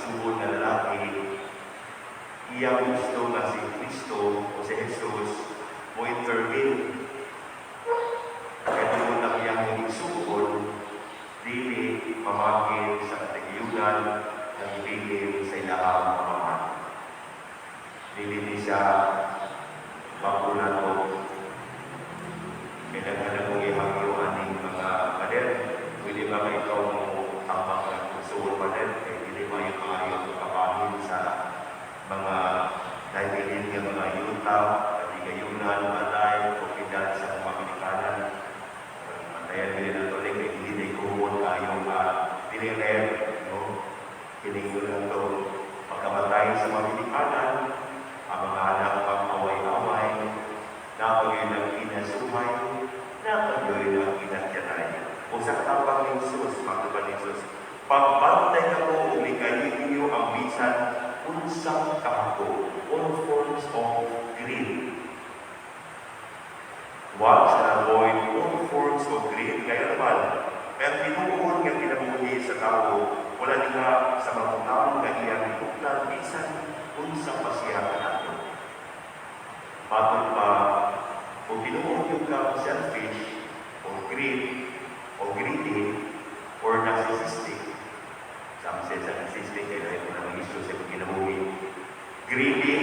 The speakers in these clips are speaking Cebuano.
igsuon nga lalaki, iyang gusto nga si Kristo o si Jesus mo intervene. Kaya tungod ang iyang igsuon, dili mamagin sa katagiyunan nga gibilin sa ilahang amahan. Dili ni siya makunato. Kailangan na kong ihangyo aning mga pader. Pwede ba ka ikaw mo tambang ng igsuon, pader? Kay dili maayo kaayo kapahin sa mga naibilin nga mga yuta, katigayunan, balay, propiedad sa mga ginikanan. Bantayan dili na to kay dili na common kaayo nga dili rare, no? Kining lang to pagkamatay sa mga ginikanan, ang mga anak pag-away-away, napagyoy ng inasuhay, napagyoy ng inatyanay. O sa katapang ni Jesus, pagkapan ni Jesus, pagbantay ka mo, likayin ninyo ang bisan unsang kahako, all forms of greed. Watch and avoid all forms of greed. Kaya naman, kaya ang tinuod nga kinabuhi sa tao, wala nga sa mga taong nga iyang higugtan, bisan unsa pa siya kanato. Matod pa, kung tinuod yung ka selfish, or greed, or greedy, or narcissistic, sa sa narcissistic, kaya ito na issue sa kinabuhi. Greedy,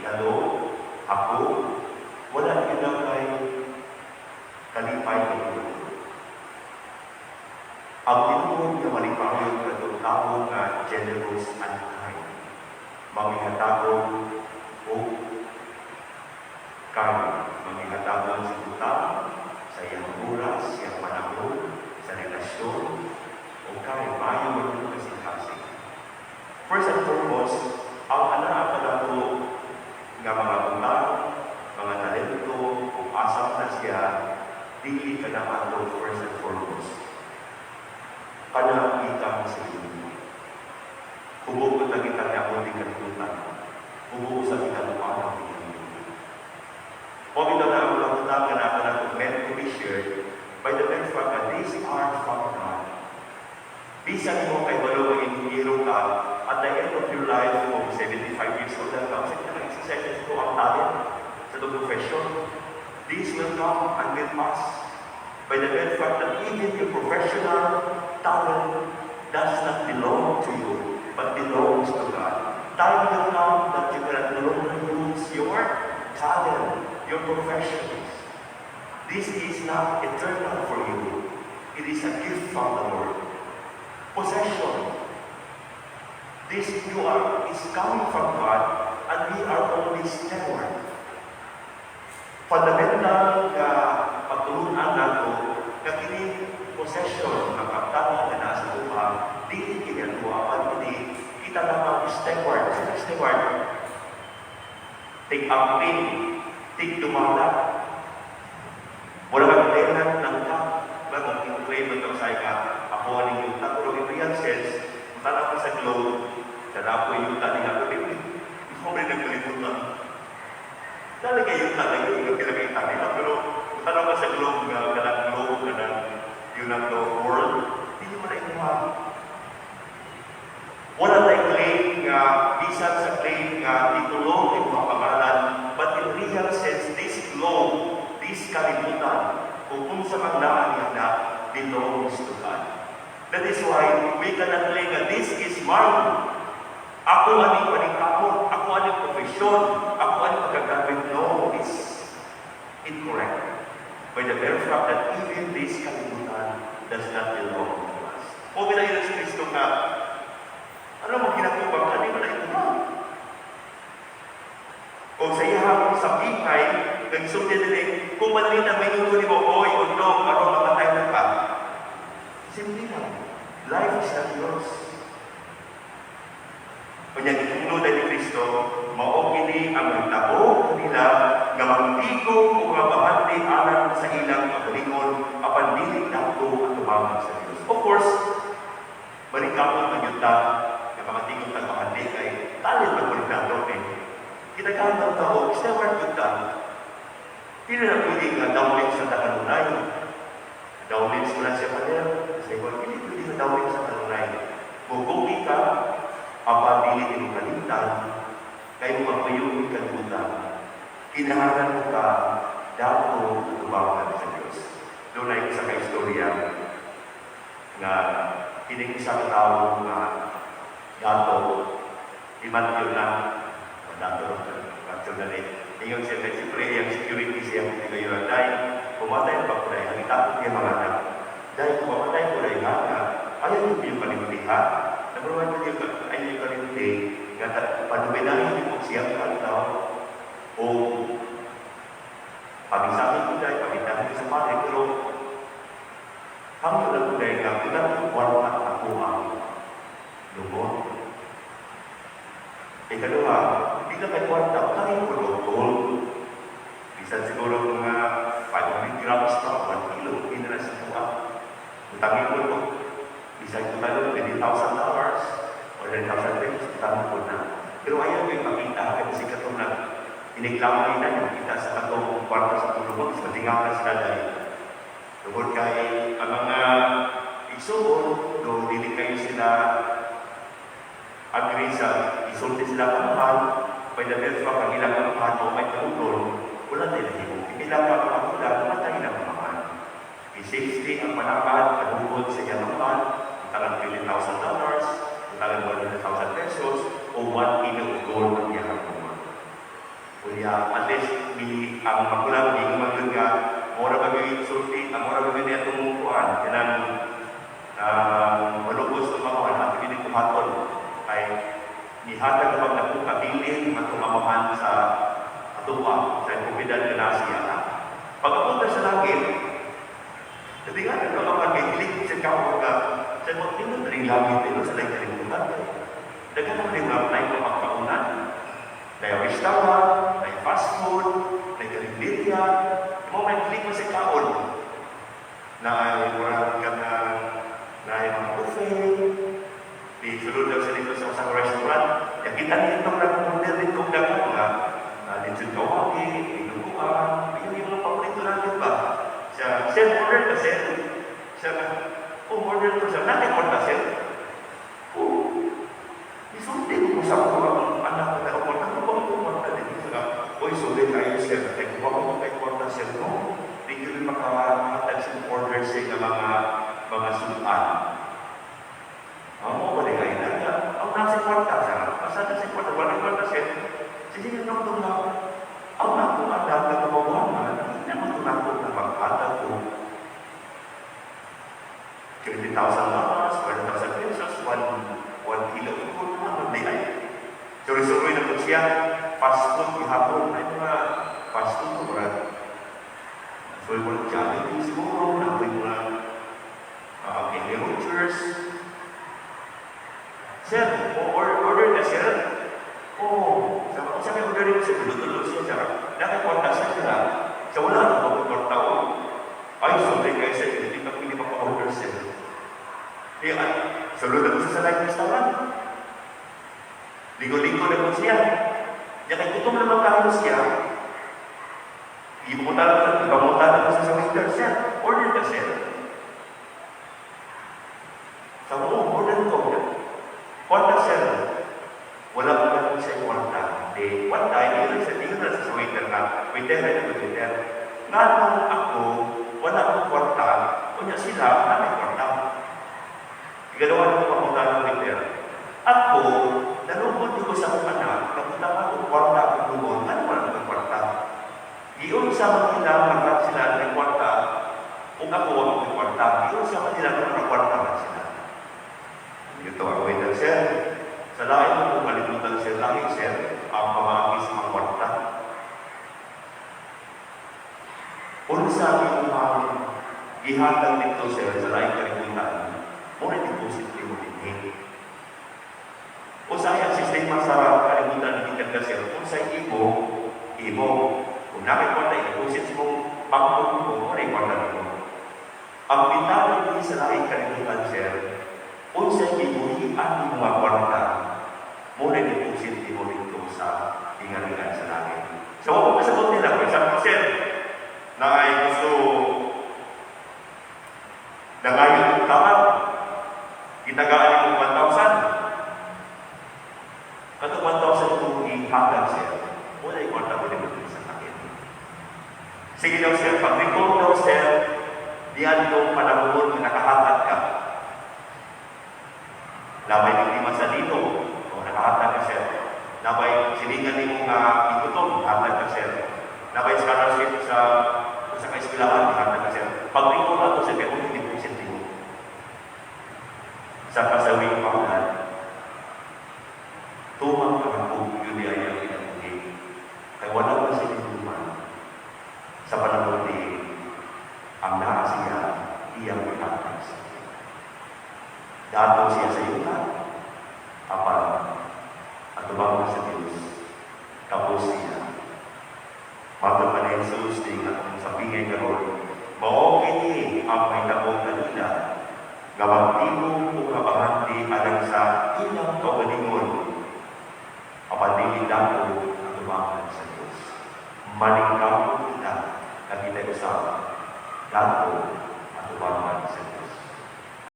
lalo, ako, wala yun lang kay kalipay ng tinuod. Ang tinuod nga malipayon katong tao nga generous and kind. Mangihatagon o kind. Mangihatagon sa butang, sa iyang oras, sa iyang panahon, sa relasyon, o kind. Maayo man yung kasing-kasing. First and foremost, ang anaa pa nato nga mga butang, mga talento, kung asa na siya, dili ka na ato first and foremost. Kana gikan sa Ginoo. Hubog na kita niya ako di kalibutan. Hubog sa kita mo ni Ginoo. Mao bitaw na ang mga butang nga naa nato meant to be shared by the mere fact that these are from God. Bisan mo kay balo nga inhinyero ka, at the end of your life, kung 75 years old na ka, sa nag-exercise ko ang talent sa itong profession, this will come and will pass. By the mere fact that even your professional talent does not belong to you, but belongs to God. Time will come that you cannot no longer use your talent, your professions. This is not eternal for you. It is a gift from the Lord. Possession. This you are is coming from God and we are only steward. Fundamental nga pagtulunan nato nga kini possession ang kaptangan nga naa sa tuwa, dili kini ato, apan kini kita lamang steward. Sa steward, take amping, take dumala. Wala kang tenant ng ka. Ba, kung claim mo sa ka, ako ang yuta. Pero in real sense, kung tanaw ka sa globe, sa ko yuta niya ako, di mo rin nagkalimutan. Talaga yuta na yun, yung pinakita nila. Pero kung tanaw ka sa globe, nga kanang globe, kanang yun ang the world, hindi mo na inuha. Wala tayong claim nga, bisan sa claim nga titulo, yung mga pangalan, but in real sense, this globe, this kalibutan, kung unsa man naa niya na, belongs to God. That is why we cannot claim that this is mine. Ako aning paningkamot, ako aning profesyon, ako aning pagkagamit. No, it's incorrect. By the very fact that even this kalibutan does not belong to us. O binayon si Kristo nga, ano mo ginatubang ka, di mo na ito? O sa iyang sa bingay, nagsulti din, kung manalita may ni mo, "Oy, undong, aron mamatay na ka." Simple lang. Life is not yours. Kanya gitungod ni Kristo, mao kini ang nagtabo kanila nga magtigom o nga bahandi alang sa ilang kaugalingon apan dili dato atubangan sa Dios. Of course, maningkamot man yun ta nga makatigom tag bahandi kay talent man kulit nato eh. Kinagahan ng tao, steward yun ta. Dili na pwede nga dawlin sa takanunay. Dawlin mo lang siya pader. Sa iba, hindi pwede nga dawlin sa kanunay. Mugugi ka, apan Kinahanglan mo ka dato tubangan sa Diyos. Dunay isa ka istorya nga kining isa ka tawo nga dato imatyo na dato matyo na ni. Ingon siya kay siyempre iyang security siya kay day pumatay pa ko dahil ang itakot niya mga anak. Dahil kung mamatay ko dahil nga nga ayaw yung iyong kalimti ha. Number one, yung ayaw yung kalimti nga panuminahin mo siya ang tao o pamisahin ko dahil pamitahin ko sa pare, pero hanggang lang ko dahil nga kulang yung kwarta ako ang lubot. Ikaduha, di lang kay kwarta, utangin ko og gold. Bisan siguro mga 500 grams pa, 1 kilo, hindi na sa tuwa. Utangin ko ito. Bisan ko talo, $20,000 or 10,000 pesos, utangin ko na. Pero ayaw ko ipakita, kasi katong na iniglamay na, yung kita sa katong kwarta sa tulungan, sa tingakan sila dahil. Tungod kay ang mga igsuon, do dili kayo sila agree sa isulti sila pamahan, by the virtue ang ilang pamahan o may kauton, wala tayo nahimo. Pila ka mga magulang, matay na pamahan. I-60 ang panakahan, kanugod sa iyang amahan, utalan $20,000, utalan 100,000 pesos, o 1 kilo of gold ang iyang amahan. Kunya, at least, di, ang magulang, di kumagyod nga, mura ba yung sulti, ang mura ba yung itong kuhan, kanang malubos ng mga ato gini kuhaton ay nihatag na pag kabilin atong amahan sa atuwa sa kumidad nga nasiya. Pagkapunta sa langit, natinganan ng amahan kay hilig siya kaon ka sa mga nindot na rin langit pero sa laing kalimutan. Daghan naman yung mga tayo mapagkaunan. Dahil restaurant, dahil fast food, dahil karinderya, mo may hilig mo sa kaon na ay murag ka na na ay mga buffet, di sulod daw sila dito sa isang restaurant. Yung kita niyo itong nag-order dito ang daghan nga na lechon kawali, dinuguan, yun yung mga paborito natin ba? Siya, sir, order ka, sir. Siya nga, oh, order ko siya. Natin order, sir. Oh, isulti ko sa ako ang anak ko na order. Ano ba ang order dito? Siya nga, oy, sorry kayo, sir. Kaya kung ako kay order, sir, no? Di ko rin makahatag sa order sa mga sudan. Ang mo ba kayo na? Ang nasa kwarta siya. Asa na sa kwarta? Wala kwarta siya. Sige, nung na. Ang akong anak na kamawangan, hindi naman ito na maghatag ko $20,000, 1,000 pesos, 1 kilo of gold, naman di ay. Suri-suri na po siya, fast food gihapon, ay mga fast food ko, murag. So, yung mga Jollibee siguro, na yung mga Kenny Rogers. Sir, order na sir. Oh, sabi ko, sabi order rin sir, tulo siya siya. Nakakwarta siya sila. Sa wala na ako kwarta ko. Ay, sorry kayo sir, hindi pa hindi pa pa-order sir. Kaya, sulod ako sa like restaurant. Ligo-ligo na po siya. Ya kay gutom naman kayo siya. Ipamuta na ko sa waiter, "Sir, order ka, sir." Sabi ko, "Oh, order ko." "Kwarta, sir." Wala ko na siya kwarta. Di, one time, yun sa tingin na sa waiter na, "Waiter, ay waiter. Nga nung ako, wala akong kwarta, unya sila, na may kwarta." Igalawa ko pamunta ng waiter. "Ako, nalungkot ko sa akong anak, napunta ko kwarta akong lungkot, ano wala akong kwarta? Giyon sa mga nila, lahat sila may kwarta, ug ako wa may kwarta. Giyon sa kanila, may kwarta man sila." Ito ang waiter, "Sir, sa lain mo kung kalimutan sir, lahi sir, ang pamagi sa mga kwarta." Unsa imong gihatag dito sir sa laing kalibutan, mo na deposit nimo dinhi. Usahay ang sistema sa kalibutan gikan ka sir, unsay imo, imo. Kung naa kay kwarta, i-deposit sa imong bangko mo, mo na kwarta nimo. Ang bitaw dinhi sa laing kalibutan sir, unsay gibuhian nimo nga kwarta, mo na deposit nimo dito sa hingalingan sa langit. So, wa ko kasabot nila. For example, sir, na ay gusto nangayon og tabang, gitagaan nimo 1,000. Katong 1,000 kung gihatag sir, wala yung kwarta mo nimo sa langit. Sige daw, sir, pag recall daw, sir, diyan itong panahon nga nakahatag ka. Labay biktima sa dito, o nakahatag ka, sir. Labay silingan nimo nga igutom, hatag ka, sir. Labay scholarship sa sa kaeskwelahan, hatag ka, sir. Pag recall ato, sir, kay only deposit nimo. Sa kasawing pangunan, tumang kahapog yun ay ang kinabuhi. Kay wala pa sila duman sa panahon ni ang naa siya iyang gihatag sa iya. Dato siya sa yuta, apan atubang sa Diyos, kapos siya. Matod pa ni Jesus, di nga kung sa pingay karon, mao kini ang mahitabo kanila, nga magtimo o kabahati alang sa ilang kaugalingon, apan dili dato atubangan sa Diyos. Malingkamot kita, nga kita usab dato atubangan sa Diyos.